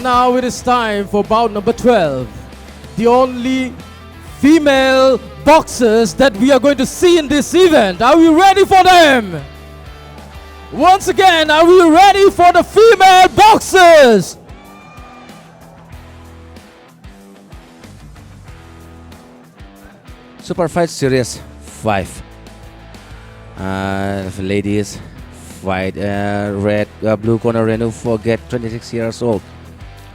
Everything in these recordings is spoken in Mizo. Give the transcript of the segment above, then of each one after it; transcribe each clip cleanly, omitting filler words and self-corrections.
And now it is time for bout number 12. The only female boxers that we are going to see in this event. Are we ready for them? Once again, are we ready for the female boxers? Super Fight Series 5. Ladies fight red blue corner Renu Phogat 26 years old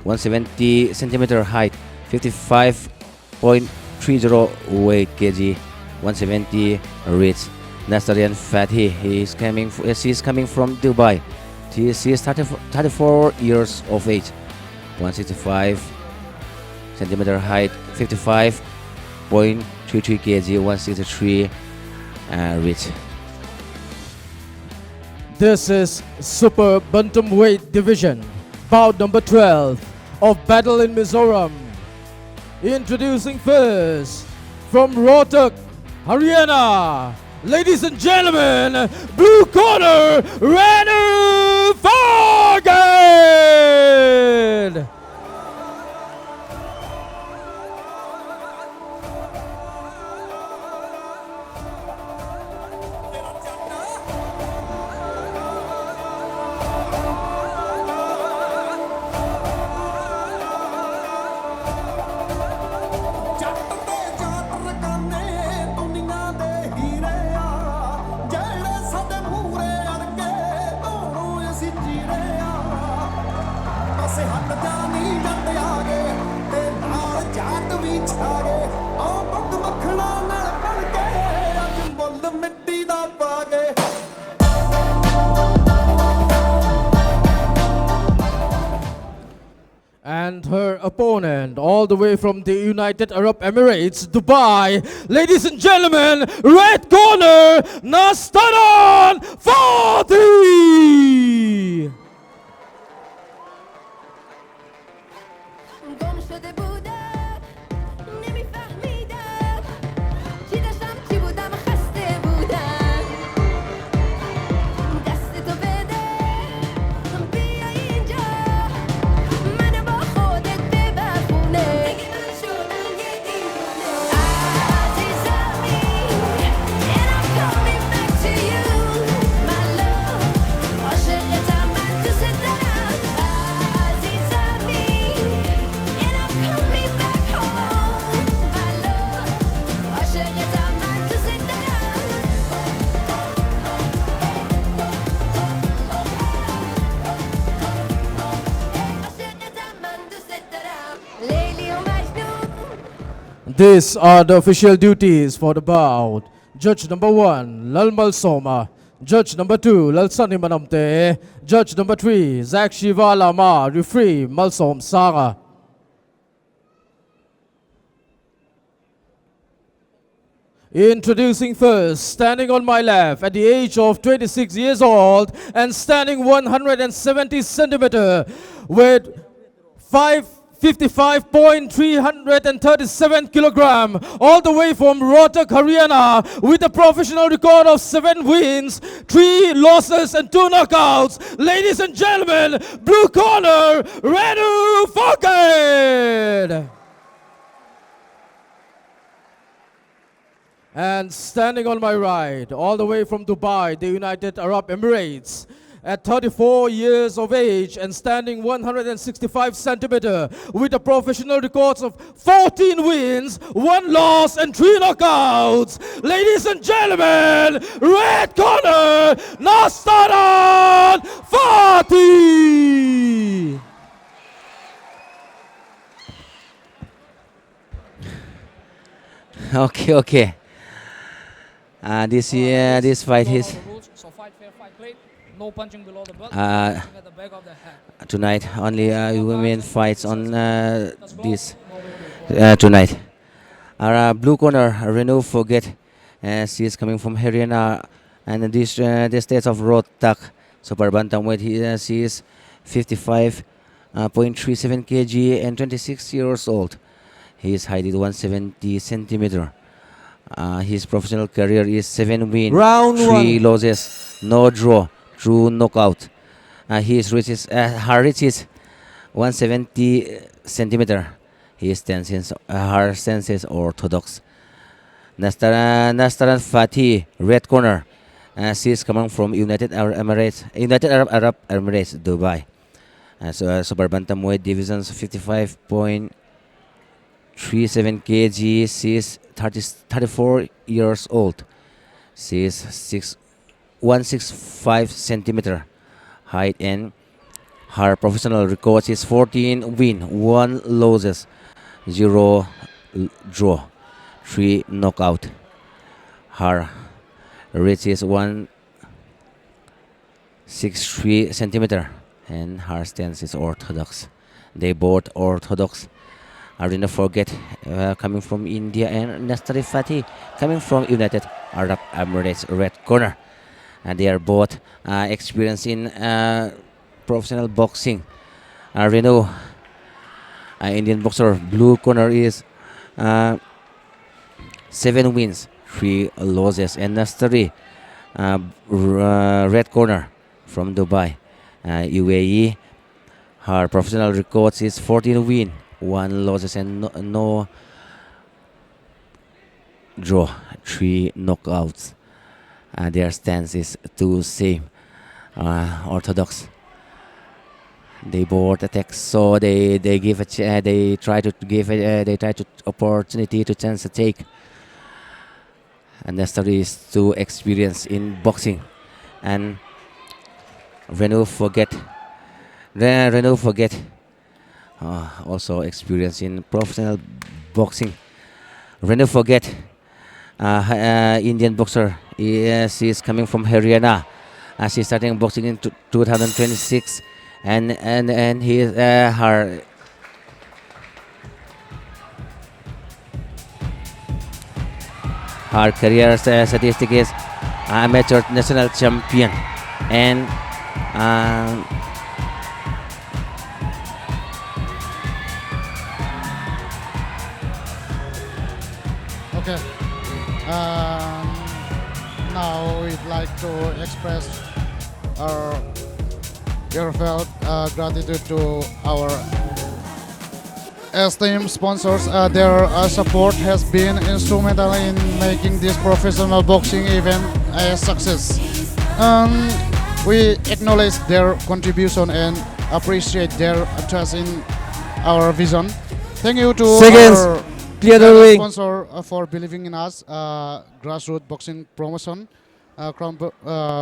170 centimeter height 55.30 weight kg 170 reach Nastaran Fathi he is coming she is coming from Dubai she, she is 34, 34 years of age 165 centimeter height 55.33 kg 163 reach This is Super Bantamweight Division, bout number 12 of Battle in Mizoram. Introducing first from Rohtak, Haryana, ladies and gentlemen, blue corner, Renu Phogat! ਜੱਟ ਤੇ ਜਾਟ ਰਕਾਨੇ ਦੁਨੀਆ ਦੇ ਹੀਰੇ ਆ ਜਿਹੜੇ ਸਾਡੇ ਮੂਹਰੇ ਅੜ ਕੇ ਧੌਣੋਂ ਅਸੀਂ ਚੀਰੇ ਆ ਪਾਸੇ ਹਟ ਜਾ ਨੀ ਜੱਟ ਆ ਗਏ ਤੇ ਨਾਲ ਜਾਟ ਵੀ ਛਾ ਗਏ ਆਓ ਦੁੱਧ ਮੱਖਣਾ ਨਾਲ ਬਣ ਕੇ ਅੱਜ ਮੁੱਲ ਮਿੱਟੀ ਦਾ ਪਾ ਗਏ। And her opponent, all the way from the United Arab Emirates, Dubai, ladies and gentlemen, red corner, Nastaran Fathi! گم شده بودم نمیفهمیدم چی داشتم چی بودم خسته بودم دست تو بده بیا اینجا منو با خودت ببر خونه دیگه من شدم یه دیوونه عزیزمی and I'm coming back to you my love عاشقتم من دوست دارم عزیزمی and I'm coming back home my love عاشقتم من دوست دارم. عاشقتم من دوست دارم لیلی و مجنون. These are the official duties for the bout. Judge number 1, Lalmal Soma. Judge number 2, Lalsani Manamte. Judge number 3, Zach Shiva Lama. Referee, Malsom Sara. Introducing first, standing on my left at the age of 26 years old and standing 170 centimeter with 555.337 kilogram, all the way from Rohtak, Haryana, with a professional record of 7 wins, 3 losses and 2 knockouts. Ladies and gentlemen, blue corner, Renu Phogat! And standing on my right, all the way from Dubai, the United Arab Emirates, at 34 years of age and standing 165 centimeter with a professional records of 14 wins, 1 loss and 3 knockouts. Ladies and gentlemen, red corner, Nastaran Fathi! Okay. This fight is rules, so fight fair, fight clean. No punching below the belt, punching at the back of the head. Tonight only women fights on Let's go. this No way to go. tonight. Our blue corner, Renu Phogat, she is coming from Haryana and this the state of Rohtak. Super bantamweight, she is 55.37 kg and 26 years old. His height is 170 centimeter. His professional career is 7 wins, Round 3 one. losses, no draw, 2 knockout. His reach is, her reach is 170 centimeter. He stands in her stance is orthodox. Nastaran Fathi, red corner. She is coming from United Arab Emirates, United Arab Arab Emirates, Dubai. So super bantamweight divisions 55.37 kg. She is 34 years old. She is 165 centimeter height and her professional record is 14 win, 1 losses, 0 draw, 3 knockout. Her reach is 163 centimeter and her stance is orthodox. They both orthodox. Arina Forget coming from India and Nastari Fatih coming from United Arab Emirates, red corner. And they are both experienced in professional boxing. Renu, Indian boxer, blue corner is 7 wins, 3 losses. And Nastari, red corner from Dubai, UAE. Her professional records is 14 win, 1 losses and no draw, 3 knockouts. Their stance is two same, orthodox. They both attack, so they give a they try to give a, they try to opportunity to chance to take. And Nastari is too experienced in boxing, and Renu Forget, Renu Forget, also experienced in professional boxing. Renu Forget, Indian boxer. Yes, she is coming from Haryana. She's starting boxing in 2026, and he is her. Her career statistic is amateur national champion, and okay. Now we'd like to express our heartfelt gratitude to our esteemed sponsors. Their support has been instrumental in making this professional boxing event a success. We acknowledge their contribution and appreciate their trust in our vision. Thank you to Seconds. our Clear the ring. sponsor for believing in us, Grassroots Boxing Promotion, Crown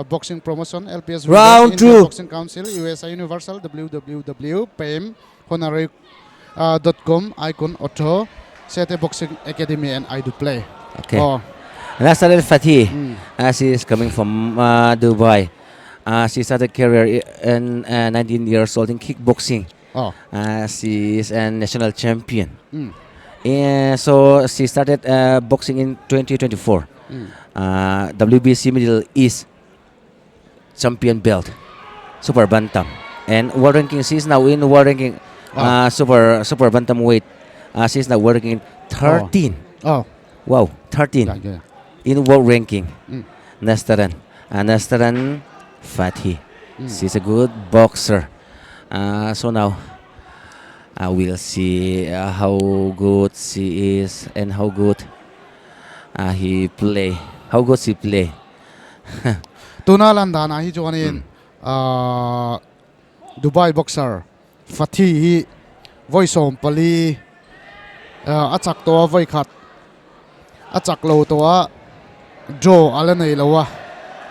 Boxing Promotion, LPS Round Indian 2. Boxing Council, USA Universal, www.pamhonorary.com, Icon Auto, Sete Boxing Academy, and I Do Play. Okay. Oh. Nastaran Fathi, she is coming from Dubai. She started career in 19 years old in kickboxing. Oh. She is a national champion. Mm. So she started boxing in 2024. Mm. WBC Middle East champion belt, super bantam, and world ranking. She is now in world ranking, super bantamweight. She is now working in 13. Oh. Wow, 13. Yeah, yeah. In world ranking. Mm. Nastaran Fathi. Mm. She's a good boxer. So now I will see how good she is and how good he play. How good she play. Tuna landana hi chuanin Dubai boxer Fathi hi voisom pali achak to voi khat achak lo to a draw ala nei lowa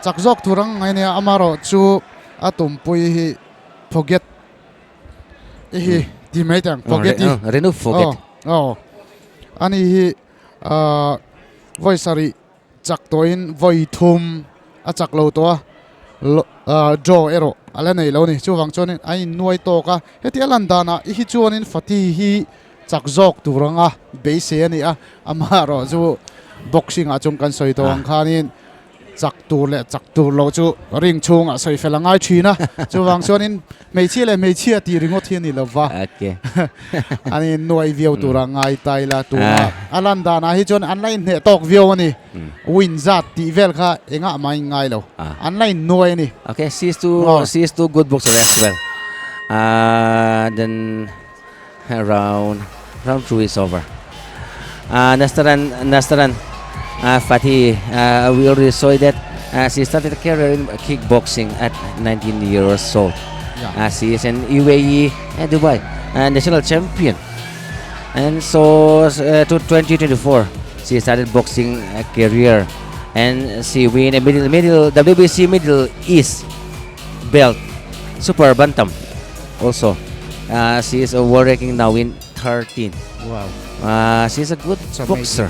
chak jok thurang ngai ne amaro chu atum pui hi forget hi ti mai tang forget hi Renu Forget. Oh, ani hi voi sari chak toin voi thum achak lo to a draw ero ala nei lo ni chuwang chuanin ai nuai to ka heti alandana hi chuanin Fathi hi chak jok turanga beise ani a amaro chu boxing a chung kan soi to ang khanin chak tur le chak tur lo chu ring chung a soi felangai thina chuwang chuanin meichi le meichi a ti ringot hi ni lova Okay. ani nuai viau turanga tai la tuna alandana hi chuan an lain hne tok viau ani win zat ti vel kha enga mai ngai lo an lain nuai ni. Okay, she's too good boxer as well. Uh, then round round two is over. Nastaran Nastaran Fatih, we already saw that she started a career in kickboxing at 19 years old. Yeah. She is an UAE and Dubai national champion. And so to 2024, she started boxing career and she win a middle middle WBC Middle East belt, super bantam. Also, she is a world ranking now in 13. Wow. She's a good It's amazing. boxer.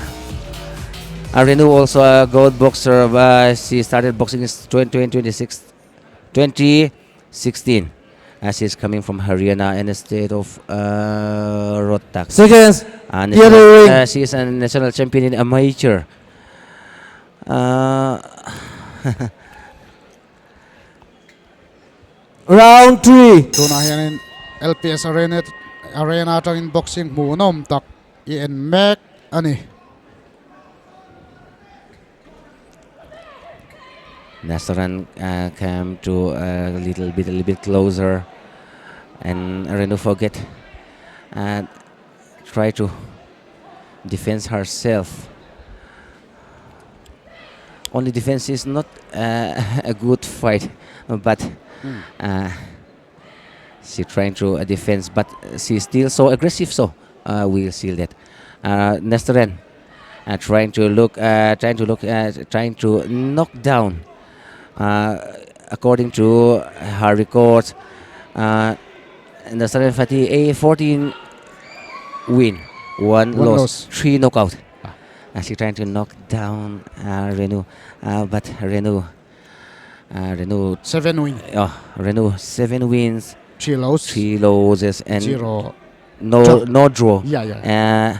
Renu also a good boxer. She started boxing in 2026, 2016. She's coming from Haryana in the state of Rohtak. Seconds. National, ring. she is a national champion in amateur. Round 3. Tunah hianin LPS Arena Arena atangin boxing hmuhnawm tak i en mek ani. Nastaran came to a little bit closer, and Renu forget and try to defend herself. Only defense is not a good fight, but she trying to defense, but she's still so aggressive. So we'll see that. Nastaran trying to look, trying to look, trying to knock down. According to her records, Nastaran Fatih a 14 win, one One loss, loss. 3 knockout. She trying to knock down Renu, but Renu, 7 win. Renu 7 wins, 3 loss. 3 losses, and 0. no Draw. no draw. Yeah.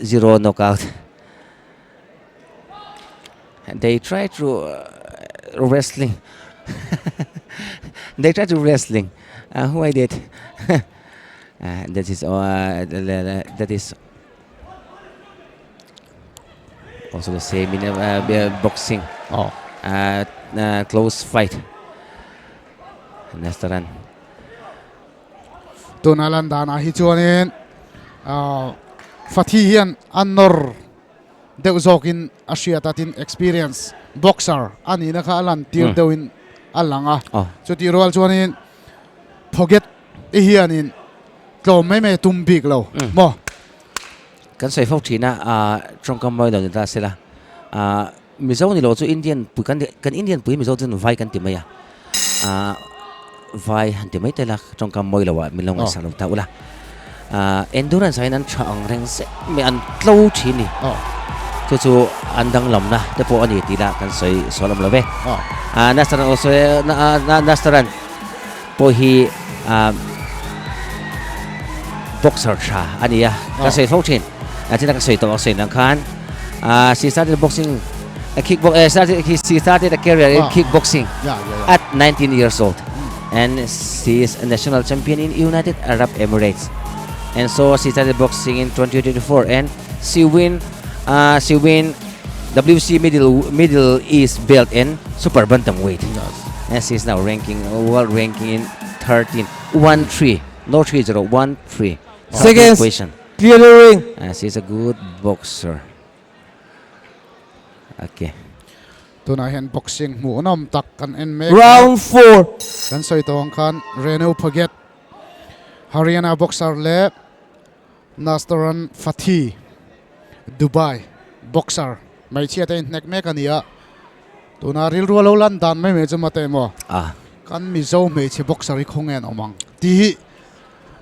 0 knockout. And they try to wrestling. They try to wrestling. Who I did? That is that is also the same in boxing. Oh. Close fight. Nastaran. Tunalan dana hi chuanin Fatih hian anor deuh zawkin a hriat atin experience boxer ani na kha alan tir deuhin a lang a. Chuti rual chuanin Phogat i hianin tlawm mai mai tum bik lo. Mo. Kan sei fo thina a tongkam mai lo ni ta sela. Mizo ni lo chu Indian pui kan kan Indian pui Mizo chu vai kan ti mai a. Vai han ti mai te la tongkam moi lo wa mi long sa lo ta ula. Endurance ai nan tha ang reng se me an tlo thi ni. Chu chu an dang lam na te po ani ti la kan sei solam lo ve. Nastaran also na Nastaran po hi boxer tha ani a kan sei fo thin. China kan sei to sei nang khan. She started boxing a kickbox started she started a career in kickboxing at 19 years old. And she is a national champion in United Arab Emirates. And so she started boxing in 2024 and she win WC Middle East belt in super bantamweight. Yes. And she is now ranking world ranking in 13 1-3, no 3-0, 1-3. Seconds. Question. Clear the ring. She's a good boxer. Okay. Tuna hian boxing hmuhnawm tak kan en mek. Round 4. Kan sawi tawng khan Renu Phogat Haryana boxer le Nastaran Fatih Dubai boxer mai chhia te in hnek mek ania. Tuna ril rual lo lan dan mai mai chu mate mo. Kan Mizo hmeichhe boxer hi khawng en awm ang. Ti hi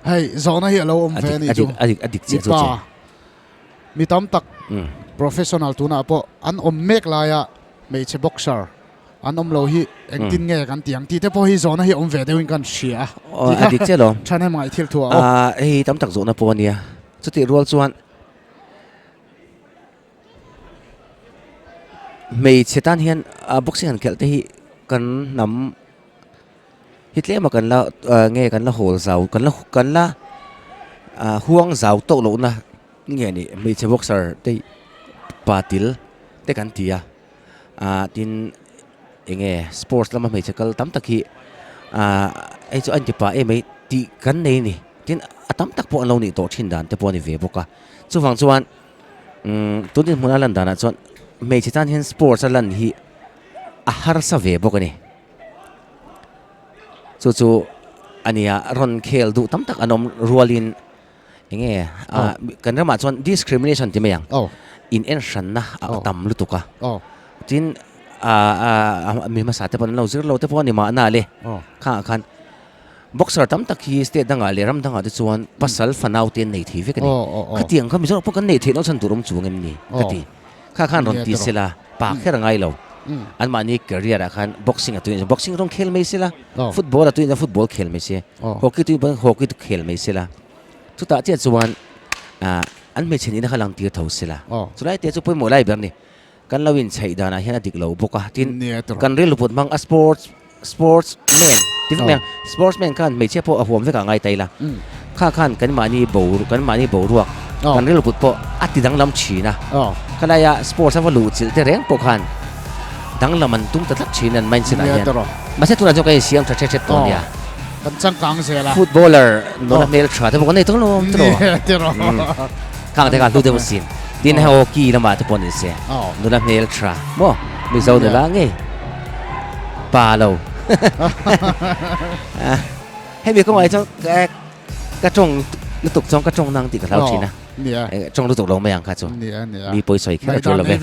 hei zawhna hi a lo awm ve ani chu. Adik adik che chu che. Mi tam tak professional tuna pawh an awm mek laia hmeichhe boxer an awm lo hi engtin nge kan ti ang ti te pawh hi zawhna hi awm ve deuhin kan hria. Adik che lo. Than em ngai thil thu a. Hei tam tak zawhna pawh ania. Chuti rual chuan hmeichhe tan hian boxing han khelh te hi kan nam hi tlema kan la nge kan la hawl zau kan la huang zau tawh loh na nge ni hmeichhe boxer te patil te kan ti a. Tin enge sports lama hmeichhe kal tam tak hi Hei chu a inti pa em mai tih kan nei a ni. Tin, a tam tak pawh an lo nih tawh thin dan te pawh a ni ve bawk a. Chuvang chuan umm tun dinhmun a lan danah chuan hmeichhe tan hian sports a lan hi a harsa ve bawk a ni. Chu chu a nia rawn khel duh tam tak an awm rualin eng nge ah kan ramah chuan discrimination ti mai ang in en hranna a tam lutuk a. Tin ah mi hmasa te pawh an lo zir lo te pawh a ni mahna le khangah khan Boxer tam tak hi state dangah leh ram dangah te chuan pasal fanau te an nei thei vek a ni. Khatiang kha Mizoram pawh kan neih theih loh chhan tur awm chuang em ni ka ti. Kha khan rawn ti sela pa kher a ngai lo. Anmahni career ah khan boxing a tuin boxing rawng khel mai sela, football a tuin football khel mai se, hockey tuin pawh hockey khel mai sela. Chutah chiah chuan an hmeichhe nihna kha lang tir tho sela. Chulai te chu pawimawh lai ber a ni. Kan lo inchheih danah hian a dik lo bawk a, tin kan rilru put hmang a sports sports man ti vek mai ang, sports man khan hmeichhia pawh a huam vek ah ngai ta ila, kha khan kan mahni bo kan mahni boruak kan rilru put pawh a ti danglam thin a, khalaia sports a va luh chilh te reng pawh khan danglam an tum ta tlat thin an mindset ah hian, mahse tunah chuan kan insiam tha hret hret tawh a nia. Kan changkang zel a. Footballer nula hmeltha te pawh kan nei tawh lo tiraw. Khang te kha hlu deuh asin. Tin hei hockey lamah te pawh ni se. Nula hmel tha maw? Mizo nula ngei. Pa lo. Hemi kawngah hi chuan ka tawng lutuk chuan ka tawng nang tih ka hlau thin a. Tawng lutuk lo mai ang kha chu. Mi pawi sawi kher a tul lo ve.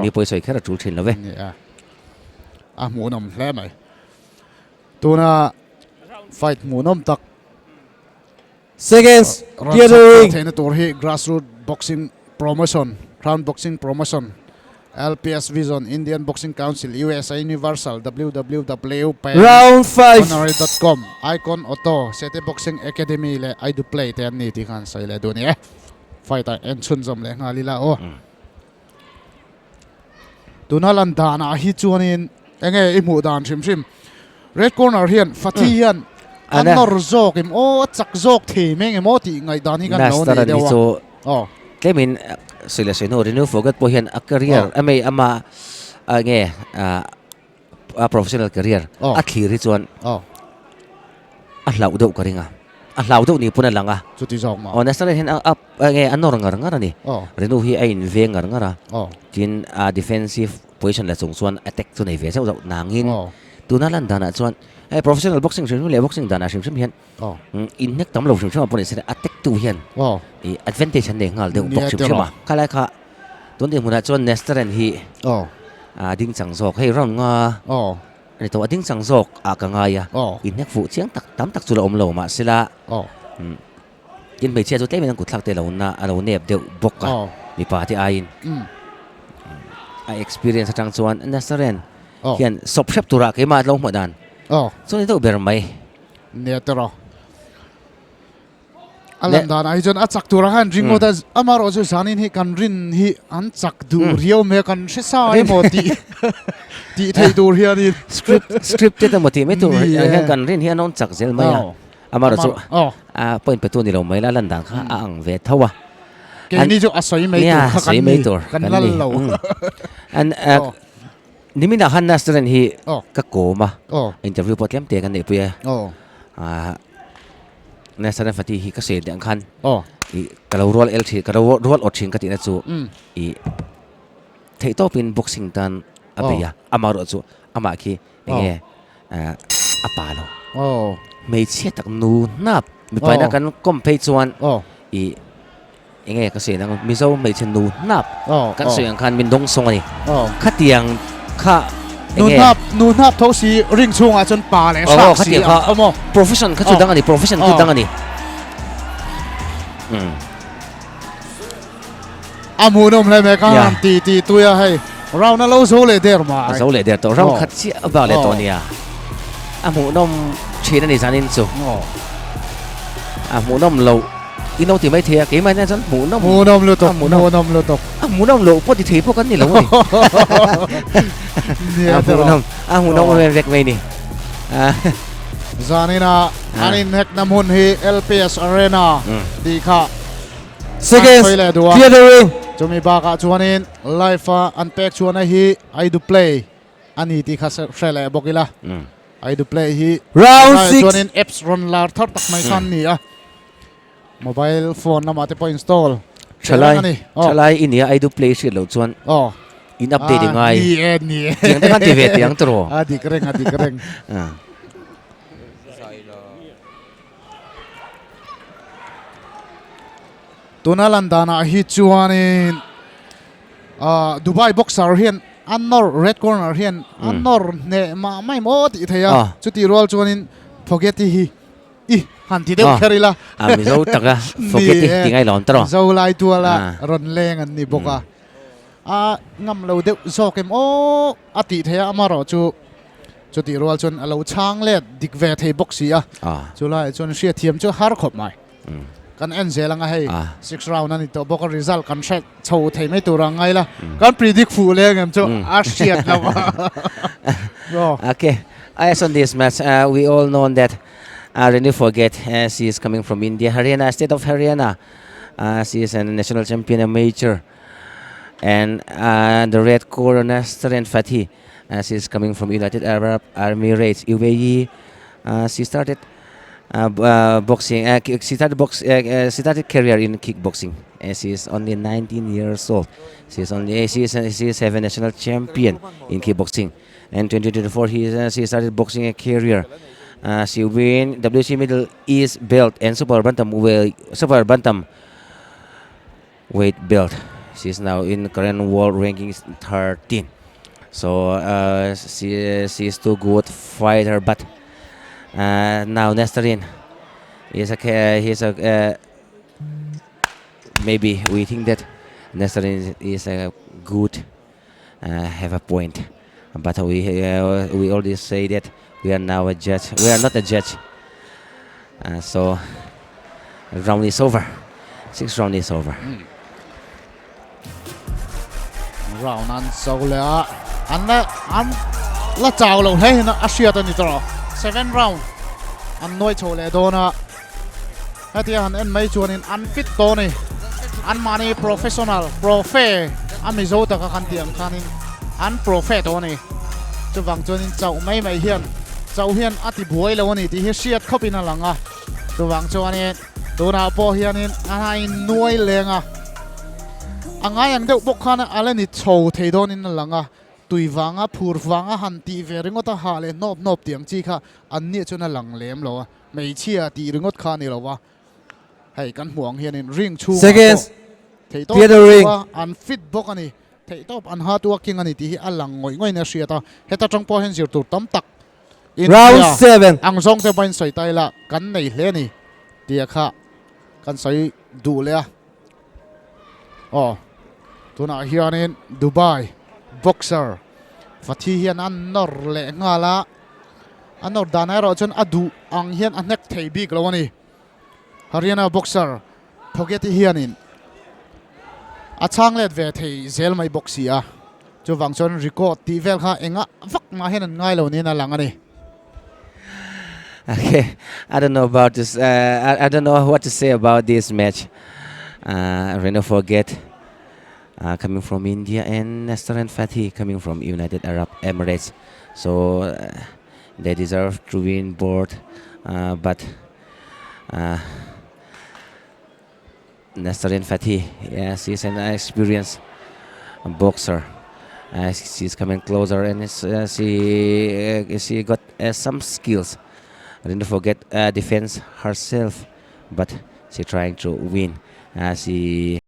Mi pawi sawi kher a tul thin lo ve. A hmuhnawm hle mai. Tuna fight hmuhnawm tak. Seconds, clear the ring. Theihna tur hi Grassroot Boxing Promotion, Crown Boxing Promotion, LPS Vision, Indian Boxing Council, USA Universal, WWW, Round 5. Honorary.com, Icon Auto, Sete Boxing Academy leh I Do Play te an ni tih khan sawi leh duh a ni e. Fight ah en chhunzawm leh nghal ila aw. Tuna lan danah hi chuanin enge i hmuh dan hrim hrim red corner hian Fathi hian a nawr zawk em aw a chak zawk thei mai eng emaw tih ngaihdan hi kan lo nei deuh a. Aw. Tlemin sawi leh sawi hnu Renew Forget pawh hian a career a mei ama enge a professional career a thlir hi chuan a hlauh deuh ka ring a a hlau deuh ni pawn a lang a chuti zawk maw aw national hian a enge a nawr ngar ngar a ni Renu hi a in veng ngar ngar a tin a defensive position la chung chuan attack chu nei ve zauh zauh nangin tuna lan danah chuan hei professional boxing hrim hrim leh boxing danah hrim hrim hian in hnek tam lo hrim hrim ah pawh ni se attack tu hian advantage an nei nghal deuh bawk hrim hrim a khalai kha Tun dinhmunah chuan Nesteren hi a ding chang zawk. Hei round nga a ni tawh a ding chang zawk ah ka ngai a. Inhnek fuh chiang tak tam tak chu la awm lo mahsela tin hmeichhia chu tlemin an kutthlak te lo na a lo nep deuh bawk a mipa te aiin a experience atang chuan Nesteren hian sawp hrep turah keimah lo hmuh dan chu a ni deuh ber mai. Nia tawh. A lan danah hi chuan a chak turah khan ring ngawt a, amaherawh chu zanin hi kan rin hi an chak duh riau mai a, kan hre sa emaw tih tih theih tur hianin. Script scripted emaw tih mai tur hian kan rin hi an rawn chak zel mai a, amaherawh chu a point petu ni lo mai la a lan dan kha a ang ve tho a. Keini chu a sawi mai tur kha kan ni, kan lal lo. Niminah khan Nastaran hi ka kawm a, interview pawh tlem te kan neihpui a. Nastaran Fatih hi ka sawi ang khan i ka lo rual el thin, ka lo rual awt thin ka tihna chu i theih tawpin boxing tan a bei a, amaherawh chu amah khi enge a pa lo. Hmeichhia tak nu hnap mipaina kan kawm phei chuan i Enge ka sawi nang Mizo hmeichhe nu hnap kan sawi ang khan min dawng sawng a ni. Khatiang kha enge. Nu hnap nu hnap tho si ring chhungah chuan pa leh hrak si ang kha maw. Profession kha chu dang a ni profession chu dang a ni. A hmuhnawm hle mai ka han ti ti tui a hei round a lo zo leh der mai. A zo leh der tawh round khat chiah a bak leh tawh nia. A hmuhnawm thin a ni zanin chu. A hmuhnawm loh. I lo ti mai thei a, keimah hian chuan hmuhnawm. Hmuhnawm lutuk, hmuhnawm lutuk. A hmuhnawm loh pawh ti thei pawh kan ni lo a ni. A hmuhnawm, a hmuhnawm em em vek mai ni. Zanina an inhekna hmun hi LPS Arena tih kha Seconds, clear the ring. Chumi bakah chuanin live a an pek chhuahna hi I do play a ni tih kha hre leh bawk ila. Aidu Play hi Round tunah 6. chuanin apps rawn lar thar tak mai khan ni a. Mobile phone lamah te pawh install theih Thalai reng a ni. Aw. Thalai i nia Aidu Play hriat loh chuan Aw. in update i Ah, ngai. ni e, ni e. Tiang te khan ti ve teh ang tawh. A dik reng, a dik reng. Ah. Tuna lan danah hi chuanin ah Dubai boxer hian a nawr red corner hian a nawr hneh mah mai maw tih thei a chutih rual chuanin Fogeti hi i han ti deuh kher ila a Mizo taka Fogeti ti ngai lo an tawh Mizo lai tuala rawn leng an ni bawk a a ngam lo deuh zawk em aw a tih thei a amaherawh chu chutih rual chuan a lo chhang let dik ve thei bawk si a chulaiah chuan hriatthiam chu har khawp mai. Kan en zel anga hei six round a ni tawh bawk a result kan hre chho thei mai tur ang ngai la kan predict fuh leng em chu a hriat lo a. Okay, as on this match we all know that Renu Phogat she is coming from India, Haryana, state of Haryana. She is a national champion, a major. And the red corner Nasrin Fathi, she is coming from United Arab Emirates, UAE. She started boxing, she started box, she started career in kickboxing. And she is only 19 years old. She is only, she is, she is a national champion in kickboxing. And 2024, she started boxing a career. She win WC Middle East belt and Super Bantam Super Bantam weight belt. She is now in current world rankings 13. So she is too good fighter, but now Nestarin is a he's a maybe we think that Nestarin is a good have a point, but we already say that we are now a judge. We are not a judge. So round is over. Sixth round is over. Round an zo leh a, an la an la chau lo hle hian a hriat a ni tawh. Seven round an nuai chho leh dawn a, hetia han en mai chuanin an fit tawh a ni. Anmahni professional, profe a Mizo taka kan tih ang khanin an profe tawh a ni. Chuvang chuanin chauh mai mai hian chauh hian a ti buai lo a ni tih hi hriat khawpin a lang a. Chuvang chuanin tunah pawh hianin a innuai leng a, a ngai ang deuh bawk khan a la ni chho thei dawnin a lang a, tui vanga phur vanga han tih ve ringawt a hah leh hnawp hnawp tih ang chi kha an nih chuan a lang lem lo a, hmeichhia tih ringawt kha a ni lo va, hei kan hmuh ang hianin ring chhungah pawh thei tawp a an fit bawk a ni, theih tawp an hard working a ni tih hi a lang ngawih ngawih in a hriat a, heta tang pawh hian zir tur tam tak Round India 7. ang zawng te pawhin sawi ta ila kan nei hle a ni tih kha kan sawi duh leh a. Aw tunah hianin Dubai boxer Fathi hian a nawr leh nghal a, a nawr dan erawh chuan a duh ang hian a hnek thei bik lo a ni. Haryana boxer Phogeti hianin a chhang let ve thei zel mai bawk si a, chuvang chuan record tih vel kha engah vak mah hian an ngai lo niin a lang a ni. Okay, I don't know about this. I don't know what to say about this match. Renu Phogat coming from India and Nastran Fathi coming from United Arab Emirates. So they deserve to win both, but Nastran Fathi, yeah, she's an experienced boxer. She's coming closer and she got some skills. Renu Phogat defends herself, but she trying to win. She.